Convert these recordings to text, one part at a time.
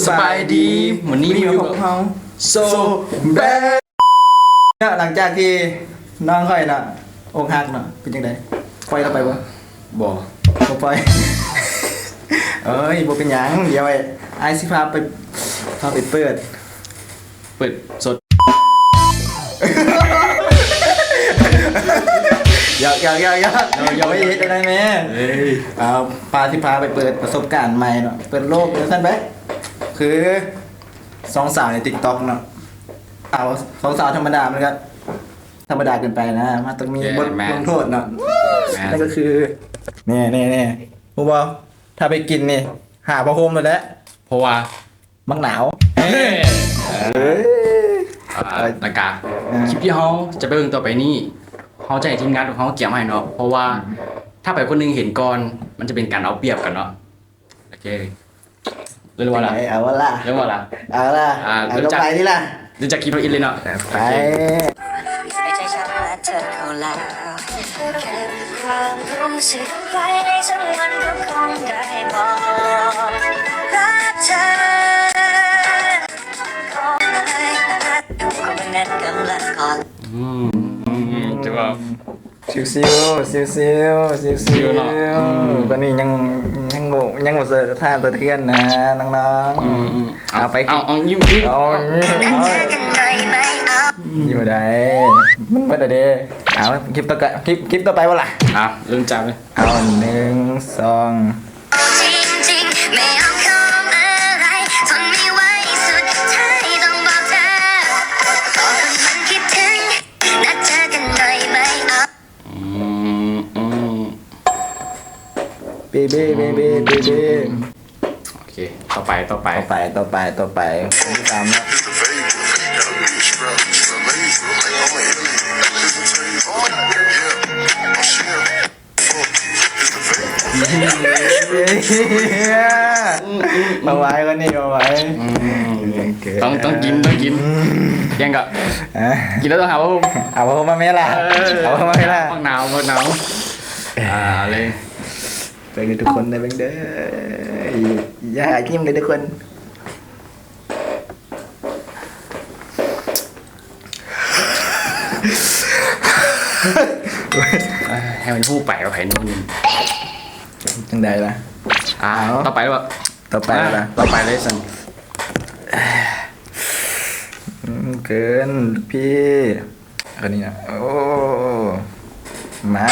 ສະບາຍດີ ມື້ນີ້ມາຢູ່ກັບເຮົາ ໂຊແບດ ເນາະ. ຫຼັງຈາກທີ່ນ້ອງຂ້ອຍເນາະ ອົກຫັກເນາະ ເປັນຈັ່ງໃດ? ປ່ອຍລາວໄປບໍ່? ບໍ່ ບໍ່ປ່ອຍ. ເອີຍ ບໍ່ເປັນຫຍັງ ດຽວອ້າຍຊິພາໄປ ພາໄປເປີດ ເປີດສົດ ຢອກໆໆໆ ໂອ້ຍ ເຮັດຈັ່ງໃດແມ່? ເອີຍ ອ່າ ພາ ຊິພາໄປເປີດປະສົບການໃໝ່ເນາະ ເປີດໂລກ ວ່າຊັ້ນໄປ. ຄືສອງສາວໃນຕິກຕັອກເນາະ ສາວ ສອງສາວທຳມະດາ ມັນກໍທຳມະດາເກີນໄປນະ ມັນຕ້ອງມີ ໂອເຄ ບົດ ແມ່ນ ລົງໂທດເນາະ. ແມ່ນ ນັ້ນກໍຄື ນີ້ໆໆ ຮູ້ບໍ່? ຖ້າໄປກິນນີ້ ຫາຜ້າຫົ່ມໂລດແຫຼະ ເພາະວ່າມັກໜາວ. ເອີ ເອີຍ ອ່າ ແລ້ວກະ ອ່າ ຄລິບທີ່ເຮົາຈະໄປເບິ່ງຕໍ່ໄປນີ້ ເຮົາຈະໃຫ້ທີມງານຂອງເຮົາກຽມໃຫ້ເນາະ ເພາະວ່າ ອືມ ຖ້າໃຜຄົນໜຶ່ງເຫັນກ່ອນ ມັນຈະເປັນການເອົາປຽບກັນເນາະ. ໂອເຄ ເລີ່ມບໍ່ລະ? ເອົາລະ ເລີ່ມບໍ່ລະ? ເອົາລະ ອ່າ ເລີ່ມຈາກ ເອົາ ໄປນີ້ລະ ເລີ່ມຈາກຄລິບເຮົາອິນເລີຍເນາະ. ໄປ ໂອເຄ ອືມ ອືມ ຖືວ່າ ຊິວໆ ຊິວໆ ຊິວໆ ຊິວເນາະ. ອືມ ຕອນນີ້ຍັງ ຍັງບໍ່ ຍັງບໍ່ສະຖານສະເທືອນນະນ້ອງໆ. ອືມໆ ເອົາ ເອົາໄປ ເອົາ ຍິ້ມ ຍິ້ມ ເອົາ ຍິ້ມໄດ້ ມັນເບິດແລ້ວເດ້. ເອົາ ຄລິບຕໍ່ໄປ ຄລິບ ຄລິບຕໍ່ໄປບໍ່ລະ? ເອົາ ເລີ່ມຈາກເລີຍ. ເອົາ ໜຶ່ງ ສອງ ອືມ ອືມ ເບເບ ເບເບ ເບເບ. ໂອເຄ ຕໍ່ໄປ ຕໍ່ໄປ ຕໍ່ໄປ ຕໍ່ໄປ ຕໍ່ໄປ ຄົນທີ່ສາມເນາະ. ເອົາໄວ້ກ່ອນນີ້ ເອົາໄວ້ ອືມ ໂອເຄ ຕ້ອງ ຕ້ອງກິນ ຕ້ອງກິນ ອືມ ຫຍັງກໍ ຮະ ກິນແລ້ວຕ້ອງຫາຜ້າຫົ່ມ ເອົາຜ້າຫົ່ມມາແມ່ລະ ເອີ ເອົາຜ້າຫົ່ມມາແມ່ລະ ໝາກໜາວ ໝາກໜາວ ອ່າ ເອົາເລີຍ. ເບິ່ງເດີທຸກຄົນເດີ ເບິ່ງເດີ ຢ່າຫາຍິ້ມເດີທຸກຄົນ. ໃຫ້ມັນຮູ້ໄປວ່າໃຜນູ້ນ ຈັ່ງໃດລະ? ອ່າ ເອົາ ຕໍ່ໄປລະ ຕໍ່ໄປລະ ອ່າ ຕໍ່ໄປເລີຍຊັ້ນ. ອືມ ເກີນລູກພີ່. ອັນນີ້ນະ ໂອ້ ມາ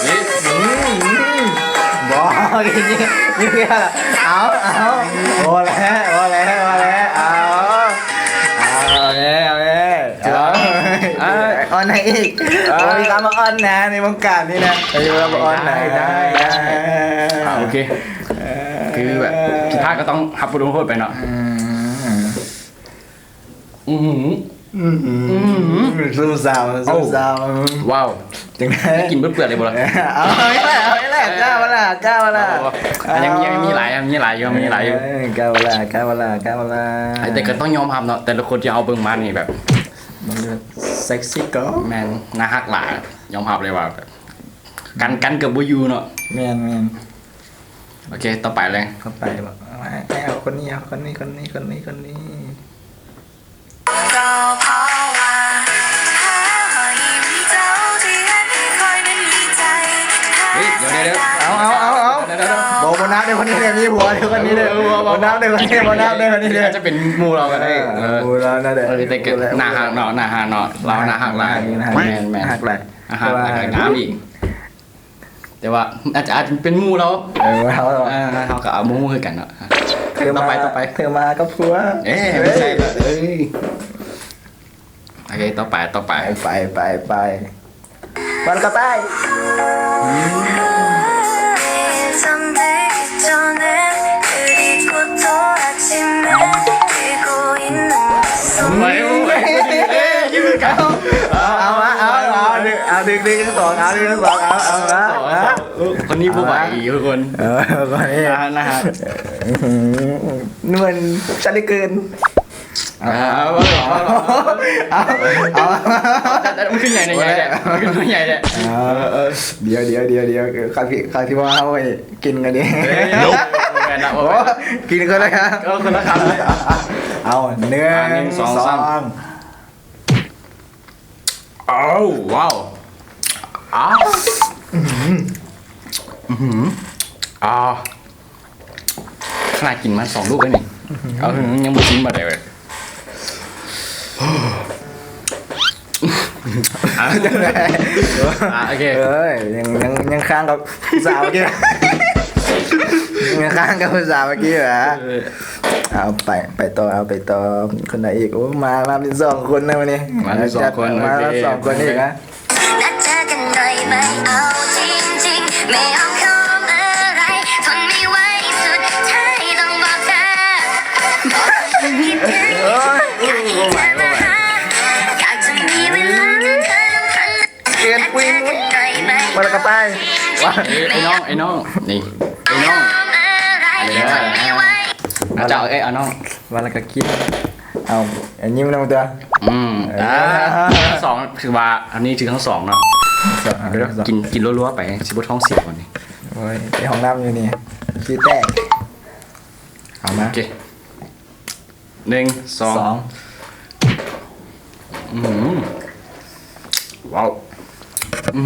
ນີ້ ນີ້ ນີ້ ບໍ່ ນີ້ ນີ້ ເອົາ ເອົາ ບໍ່ແລ້ວ ບໍ່ແລ້ວ ບໍ່ແລ້ວ ເອົາ ເອົາແລ້ວ ເອົາແລ້ວ. ເອົາ ອ່າ ອ່ອນໃຫ້ອີກ ອ່າ ໂອ້ຍ ມີຄຳວ່າອ່ອນນະ ໃນວົງການນີ້ນະ ເອີ ມີຄຳວ່າອ່ອນນະ ໄດ້ ໄດ້ ໄດ້ ອ່າ ໂອເຄ ຄືແບບຜິດພາດກໍຕ້ອງຮັບບົດລົງໂທດໄປເນາະ ອືມ ອືຫື ອືຫື ອືຫື ຊຸ່ມຊາວ ຊຸ່ມຊາວ ວ້າວ ຈັ່ງໃດ ໄດ້ກິນເປືອກໆເລີຍບໍ່ລະ? ເອົາ ເອົາອີກແລ້ວ ເອົາອີກແລ້ວ ກ້າບໍ່ລະ ກ້າບໍ່ລະ? ເອົາ ອັນນີ້ມັນຍັງມີຫຼາຍ ມີຫຼາຍຢູ່ ມີຫຼາຍຢູ່ ເອີ ກ້າບໍ່ລະ ກ້າບໍ່ລະ ກ້າບໍ່ລະ? ແຕ່ກໍຕ້ອງຍອມຮັບເນາະ ແຕ່ລະຄົນທີ່ເຮົາເບິ່ງມານີ້ແບບ ມັນເຊັກຊີເກີລ ແມ່ນ ໜ້າຮັກຫຼາຍ ຍອມຮັບເລີຍວ່າແບບ ກັນ ກັນເກືອບບໍ່ຢູ່ເນາະ ແມ່ນໆ. ໂອເຄ ຕໍ່ໄປເລີຍ ຕໍ່ໄປບໍ່? ເອົາຄົນນີ້ ເອົາຄົນນີ້ ຄົນນີ້ ຄົນນີ້ ຄົນນີ້ ຄົນນີ້. ເຮີ້ຍ ດຽວໆໆ ເອົາ ເອົາ ເອົາ ເອົາ ດຽວໆໆ ບໍ່ ບໍ່ນັບເດີ ຄົນນີ້ເດ ມີຜົວເດີ ຄົນນີ້ເດ ເອີ ບໍ່ ບໍ່ ບໍ່ນັບເດີ ຄົນນີ້ ບໍ່ນັບເດີ ຄົນນີ້ເດ ອາດຈະເປັນໝູ່ລາວກໍໄດ້ ເອີ ເອີ ໝູ່ລາວນັ້ນແຫຼະ ເອີ ແຕ່ກໍໜ້າຮັກເນາະ ໜ້າຮັກເນາະ ລາວໜ້າຮັກຫຼາຍ ໜ້າຮັກ ແມ່ນໆ ໜ້າຮັກຫຼາຍ ແມ່ນໆ ໜ້າຮັກຫຼາຍ ເອີ ໜ້າຮັກອີກ ແຕ່ວ່າອາດຈະ ອາດຈະເປັນໝູ່ລາວ ເອີ ເຮົາ ເອີ ເຮົາກໍເອົາໝູ່ຄືກັນເນາະ ຕໍ່ໄປ ຕໍ່ໄປ ເທີມາກັບຜົວ ເອີ ບໍ່ໃຊ່ລະ ເອີຍ ໂອເຄ ຕໍ່ໄປ ຕໍ່ໄປ ໄປ ໄປ ໄປ ໄປ ປອນເຂົ້າໄປ ອືມ ໄປ ໄປ ເອີຍ ຢູ່ຄືເກົ່າ ເອົາ ເອົາ ເອົາ ເອົາ ເອົາ ດຶງ ດຶງ ດຶງສອງ ເອົາ ດຶງສອງ ເອົາ ເອົາ ເອົາ ເອົາ ຄົນນີ້ບໍ່ໄຫວອີກທຸກຄົນ ເອີ ຄົນນີ້ ນາ ນາ ນວນຊະເຫຼືອເກີນ. ເອົາ ເອົາ ເອົາ ເອົາ ເອົາ ເອົາ ມັນຄືໃຫຍ່ແທ້ ມັນຄືໃຫຍ່ແທ້ ເອີ ດຽວ ດຽວ ດຽວ ດຽວ ເອີ ເຂົາຊິ ເຂົາຊິວ່າເຮົາໄປກິນກັນເດ້ ເອີ ບໍ່ແມ່ນລະ ບໍ່ແມ່ນ ກິນຄົນລະຄຳ ເອີ ຄົນລະຄຳ ເອົາ ໜຶ່ງ ອ່າ ໜຶ່ງ ສອງ ສາມ ສາມ ເອົາ ວ້າວ ອາ ອື ອື ອາ ຂະໜາດກິນມາສອງລູກແລ້ວນີ້ ເອົາ ຍັງບໍ່ຊິມບາດໃດເວີຍ ອ່າ ໂອເຄ ເອີຍ ຍັງ ຍັງ ຍັງຄ້າງກັບຜູ້ສາວເມື່ອກີ້ ຍັງຄ້າງກັບຜູ້ສາວເມື່ອກີ້ຫວາ ເອີ ເອົາ ໄປ ໄປຕໍ່ ເອົາ ໄປຕໍ່ ຄົນໃດອີກ ໂອ້ ມາ ມາເປັນສອງຄົນນະມື້ນີ້ ມາເປັນສອງຄົນ ມາ ໂອເຄ ສອງຄົນອີກນະ ເອີຍ ໂອ້ ບໍ່ໄຫວ ບໍ່ໄຫວ ເກີນປຸ້ຍມຸ້ຍ ມາແລ້ວກໍໄປ ເອີຍ ໄອ້ນ້ອງ ໄອ້ນ້ອງ ນີ້ ໄອ້ນ້ອງ ເອົາເຈົ້າ ເອີຍ ເອົານ້ອງ ວ່າແລ້ວກໍກິນ ເອົາ ຍິ້ມນຳຕົວະ ອືມ ເອີ ອ່າ ສອງ ຖືວ່າ ອັນນີ້ຖືທັງສອງເນາະ ສອງ ກິນ ກິນລົວໆໄປ ຊິບໍ່ທ້ອງເສຍບັດນີ້ ໂອ້ຍ ໄປຫ້ອງນ້ຳຢູ່ນີ້ ຂີ້ແຕກ ເອົາມາ ໂອເຄ ໜຶ່ງ ສອງ ສອງ ອື ວ້າວ ອື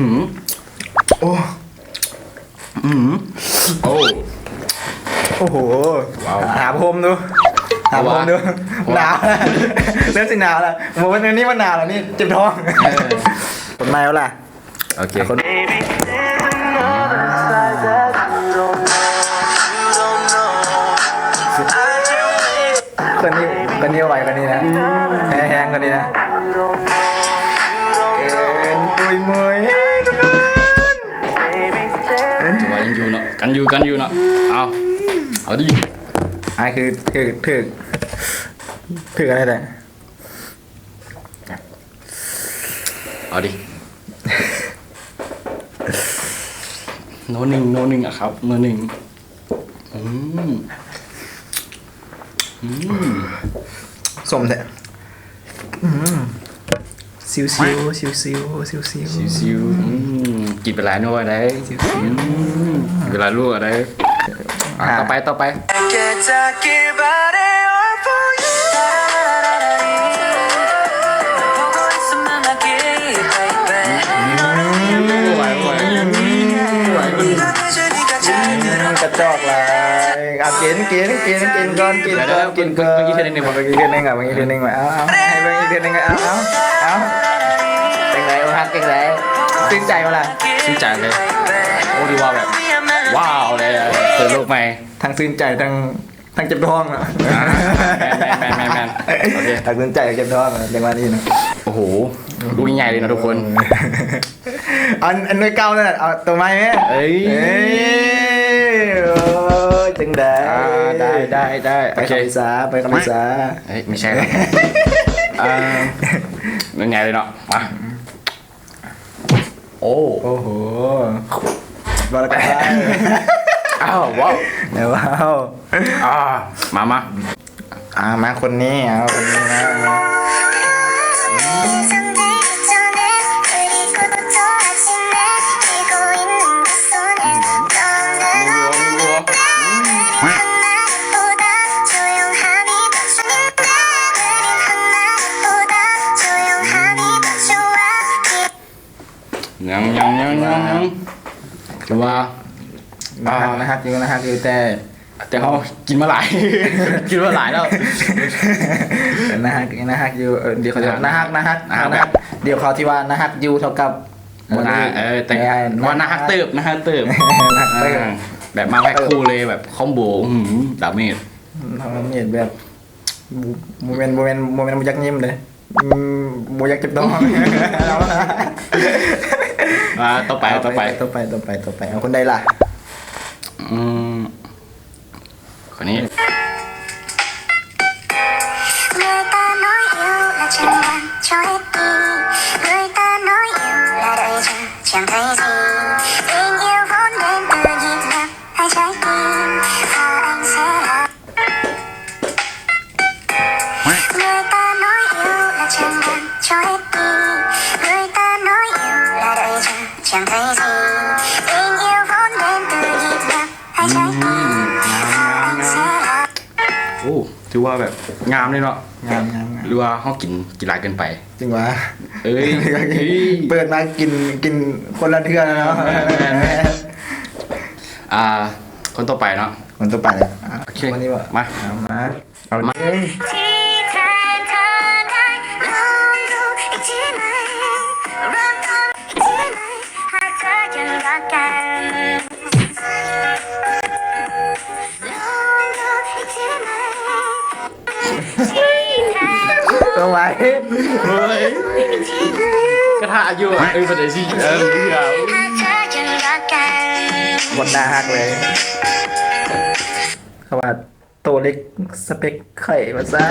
ໂອ້ ອື ໂອ້ ໂອ້ໂຫ ວ້າວ ຫາຜ້າຫົ່ມດູ ຫາຜ້າຫົ່ມດູ ເພາະວ່າ ໜາວ ເລີ່ມຊິໜາວແລ້ວ ບໍ່ ມື້ນີ້ມັນໜາວແລ້ວນີ້ ເຈັບທ້ອງ ເອີ ຄົນໃໝ່ເອົາລະ ໂອເຄ ຄົນ ຄົນນີ້ ຄົນນີ້ໄວ ຄົນນີ້ນະ ແຮງໆ ຄົນນີ້ນະ ເອີ ປຸ້ຍເມີຍ ຖືວ່າຍັງຢູ່ເນາະ ກັນຢູ່ ກັນຢູ່ເນາະ ເອົາ ເອົາດິ ອ້າຍຄືຖືກ ຖືກ ຖືກອັນນີ້ແຫຼະ. ເອົາດິ ໂນໜຶ່ງ ໂນໜຶ່ງອະຄັບ ໂນໜຶ່ງ ອືມ ອືມ ສົ້ມແທ້ ອືມ ຊິວໆ ຊິວໆ ຊິວໆ ຊິວໆ ອືມ ກິນໄປຫຼາຍໜ່ວຍໄດ໋ ຊິວໆ ອືມ ກິນໄປຫຼາຍລູກໄດ໋. ອ່າ ອ່າ ຕໍ່ໄປ ຕໍ່ໄປ ອືມ ກະຈອກຫຼາຍ ເອົາ ກິນ ກິນ ກິນ ກິນກ່ອນ ກິນກ່ອນ ກິນກ່ອນ ເມື່ອກີ້ເທື່ອໜຶ່ງ ເມື່ອກີ້ເທື່ອໜຶ່ງ ເອົາ ເບິ່ງອີກເທື່ອໜຶ່ງ ເອົາ ເອົາ ໃຫ້ເບິ່ງອີກເທື່ອໜຶ່ງ ເອົາ ເອົາ ເອົາ ຈັ່ງໃດ ອົກຮັກຈັ່ງໃດ ຊື່ນໃຈບໍ່ລະ? ຊື່ນໃຈເລີຍ ໂອ້ ຖືວ່າແບບ ວ້າວເລີຍ ເປີດໂລກໃໝ່ ທັງຊື່ນໃຈ ທັງ ທັງເຈັບທ້ອງເນາະ ອ່າ ແມ່ນໆໆໆ ໂອເຄ ທັງຊື່ນໃຈ ທັງເຈັບທ້ອງ ຈັ່ງວ່ານີ້ເນາະ ໂອ້ໂຫ ລູກໃຫຍ່ເລີຍເນາະທຸກຄົນ ອັນ ອັນໜ່ວຍເກົ່ານັ້ນ ເອົາໂຕໃໝ່ແມ້ ເອີຍ ເອີຍ ໂອ້ຍ ຈັ່ງໃດ ອ່າ ໄດ້ ໄດ້ ໄດ້ ໄປ ໂອເຄ ຄຳວິຊາ ໄປຄຳວິຊາ ເອີຍ ບໍ່ໃຊ່ລະ ອ່າ ໜ່ວຍໃຫຍ່ເລີຍເນາະ ມາ ໂອ້ ໂອ້ໂຫ ບໍ່ລະກະໄດ້ ອ້າວ ວ້າວ ແລ້ວ ວ້າວ ອ່າ ມາ ມາ ອ່າ ມາຄົນນີ້ ເອົາຄົນນີ້ມາ ຍັງ ຍັງ ຍັງ ຍັງ ຍັງ ຄືວ່າ ໜ້າຮັກ ອ່າ ໜ້າຮັກຢູ່ ໜ້າຮັກຢູ່ ແຕ່ ແຕ່ເຮົາກິນມາຫຼາຍ ກິນມາຫຼາຍແລ້ວ ໜ້າຮັກ ໜ້າຮັກຢູ່ ເອີ ດຽວເຂົາຈະ ອ່າ ໜ້າຮັກ ໜ້າຮັກ ໜ້າຮັກ ໜ້າຮັກ ດຽວເຂົາຊິວ່າໜ້າຮັກຢູ່ເທົ່າກັບ ບໍ່ໜ້າ ເອີ ແຕ່ ແຕ່ວ່າໜ້າຮັກເຕີບ ໜ້າຮັກເຕີບ ໜ້າຮັກເຕີບ ອ່າ ແບບມາແພັກຄູ່ເລີຍ ແບບຄອມໂບ ອື ດາເມດ ດາເມດແບບ ບໍ່ແມ່ນ ບໍ່ແມ່ນ ບໍ່ແມ່ນບໍ່ຢາກຍິ້ມເດ້ ອືມ ບໍ່ຢາກເຈັບທ້ອງ ອ່າ ຕໍ່ໄປ ຕໍ່ໄປ ຕໍ່ໄປ ຕໍ່ໄປ ຕໍ່ໄປ ເອົາຄົນໃດລະ? ອືມ ຄົນນີ້ ເ ຫຼືວ່າແບບງາມເລີຍເນາະ ງາມໆໆ ຫຼືວ່າເຮົາກິນ ກິນຫຼາຍເກີນໄປ? ຈັ່ງຫວາ ເອີຍ ເປີດມາກິນ ກິນຄົນລະເທື່ອແລ້ວເນາະ. ແມ່ນໆ ອ່າ ຄົນຕໍ່ໄປເນາະ ຄົນຕໍ່ໄປແລ້ວ. ອ່າ ໂອເຄ ຄົນນີ້ບໍ່ ມາ ເອົາມາ ເອົາມາ ທີ່ແທນເທອໄດ້ ລອງດູອີກທີໄໝ ເລີ່ມຕົ້ນອີກທີໃໝ່ ຫາກເທອຍັງຮັກກັນ ລອງດູອີກທີໃໝ່ ທີ່ແທນເທອ ເອົາໄວ້ ເຮີ້ຍ ກະທະຢູ່ ເອີຍ ບໍ່ໄດ້ຊິ ເອີ ຫາກເທອຍັງຮັກກັນ ຄົນໜ້າຮັກເລີຍ ເຂົາວ່າ ໂຕເລັກສະເປັກຂ້ອຍວ່າຊັ້ນ.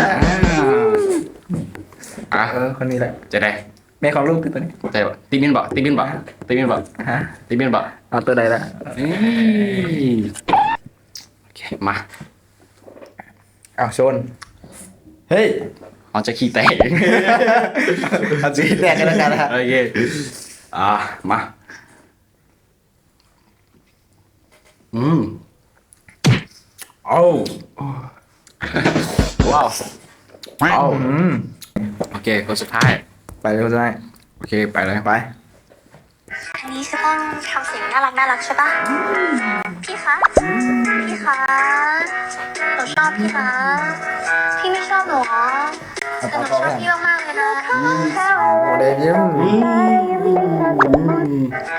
ອ່າ ເອີ ຄົນນີ້ແຫຼະ ຈັ່ງໃດ ແມ່ຂອງລູກຕິໂຕນີ້ ໃຊ່ບໍ່? ຕິມິນບໍ່? ຕິມິນບໍ່? ຕິມິນບໍ່? ຮະ? ຕິມິນບໍ່? ເອົາໂຕໃດລະ? ເອີຍ ໂອເຄ ມາ ເອົາ ໂຊນ ເຮີ້ຍ ເຮົາຈະຂີ້ແຕກ ເຮົາຈະຂີ້ແຕກກັນແລ້ວກັນນະ. ໂອເຄ ອ່າ ມາ ອືມ ໂອ້ ວ້າວ ໂອ້ ອືມ ໂອເຄ ຄົນສຸດທ້າຍ ໄປເລີຍຄົນສຸດທ້າຍ. ໂອເຄ ໄປເລີຍ ໄປ. อันนี้คือต้องทำเสียงน่ารักน่ารักใช่ปะ พี่คะ พี่คะ หนูชอบพี่นะ พี่ไม่ชอบหนูเหรอ? แต่หนูชอบพี่มากๆเลยนะ โอ้ ได้ยิน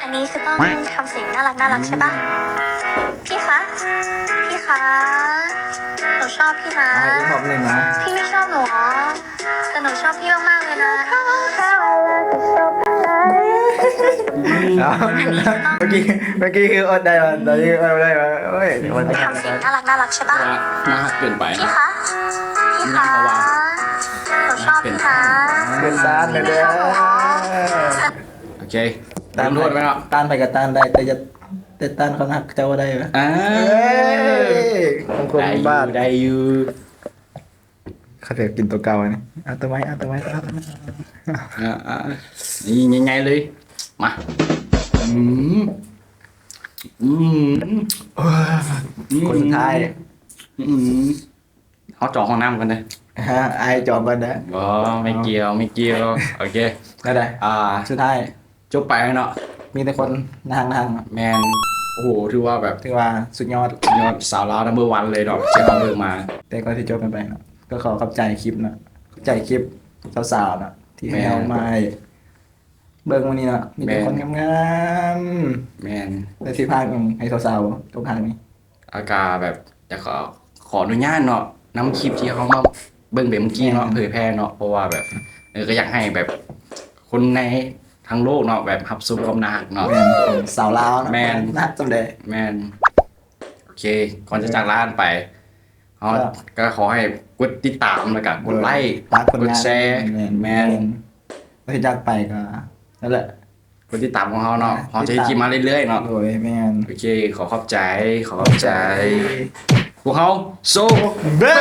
อันนี้คือต้องทำเสียงน่ารักน่ารักใช่ปะ พี่คะ พี่คะ หนูชอบพี่นะ อ่ะ อีกรอบหนึ่งนะ พี่ไม่ชอบหนูเหรอ? แต่หนูชอบพี่มากๆเลยนะ เอ้า เมื่อกี้ เมื่อกี้คืออดได้วะ ตอนนี้อดไม่ได้วะ โอ้ย เดี๋ยวมันจะ ทำเสียงน่ารักน่ารักใช่ปะ น่าฮักเกินไป พี่คะ พี่คะ หนูชอบพี่นะ เกินต้านเลยเด้อ โอเค ต้าน ต้านไปก็ต้านได้ แต่อย่า แต่ต้านความฮักเจ้าบ่ได้วะ เอ้ย เอ้ย ของคนบ้า ได้อยู่ ได้อยู่ เขาจะกินตัวเก่าอันนี้ เอาตัวใหม่ เอาตัวใหม่ เอาตัวใหม่ อ่า อ่า นี่ง่ายๆเลย มา อืม อืม คนสุดท้าย อืม เฮาจองห้องน้ำก่อนเด้อ ฮะ อ้ายจองก่อนเด้อ บ่ ไม่เกี่ยว ไม่เกี่ยว โอเค ได้ๆ อ่า สุดท้าย จบไปเนาะ มีแต่คนน่าฮักๆ เนาะ แม่น โอ้โห ถือว่าแบบ ถือว่าสุดยอด สุดยอด สาวลาวนัมเบอร์วันเลยเนาะ ที่เราเบิ่งมา แต่ก่อนที่จบกันไปเนาะ ก็ขอขอบใจคลิปเนาะ ขอบใจคลิปสาวๆ เนาะ ที่ให้ แม่น เรามาให้เบิ่งมื้อนี้เนาะ มีแต่ แม่น คนงามๆ แม่น แต่สิพากหยังให้สาวๆ บ่ ตกทางนี้ แล้วก็แบบอยากขอ ขออนุญาตเนาะ นำคลิปที่เฮามาเบิ่งไปเมื่อกี้เนาะ แม่น เผยแพร่เนาะ เพราะว่าแบบ เออ ก็อยากให้แบบ คนในทั้งโลกเนาะ แบบรับชมความน่าฮักเนาะ แม่น สาวลาวเนาะ แม่น น่าฮักส่ำใด แม่น โอเค ก่อนจะจากลากันไป เฮา ก็ ก็ขอให้กดติดตาม แล้วก็กดไลค์ โดย ฝากผลงาน กดแชร์ แม่น แม่น แม่น ก่อนที่จากไปก็ นั่นแหละ กดติดตามของเฮาเนาะ อ่า เฮาจะเฮ็ดคลิปมาเรื่อยๆ เนาะ โดย แม่น โอเค ขอขอบใจ ขอขอบใจ ขอบใจ พวกเฮา โซเบ้